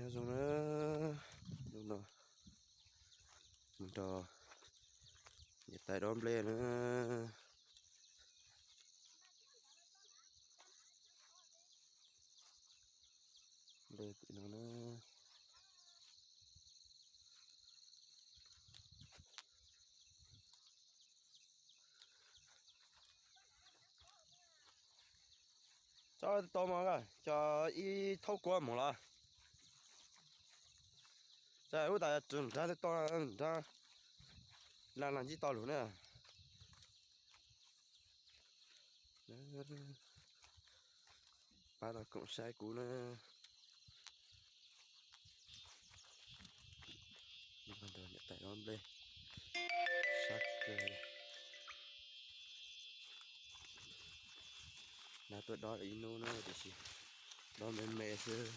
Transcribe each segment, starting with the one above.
Nyob zoo na, hnub no mus nrog niam tais dob nplej na. Nplej tim no na. Tso tau mas, cov ib thaub kua mus los. Tsa ub tas nrad tau nrad, las las ntsib tau lus na. Pab los koom saib kuv na. Nrog niam tais dob nplej sab kawg. Nag tuaj dob ib hnub na tiam sis dob me me xwb.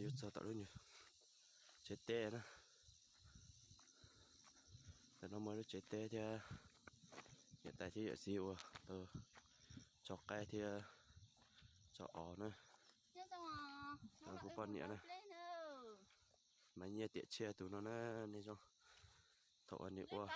Yuav txog tom lub nyuag tsev teb na. Tam no muaj lub tsev teb thiab, niam tais thiab yawm txiv uas tau tso qaib thiab tso os na. Kuv poj niam na, mas nyiaj tiam tshiab tus no na, nej zoo. Thaum uas nws ua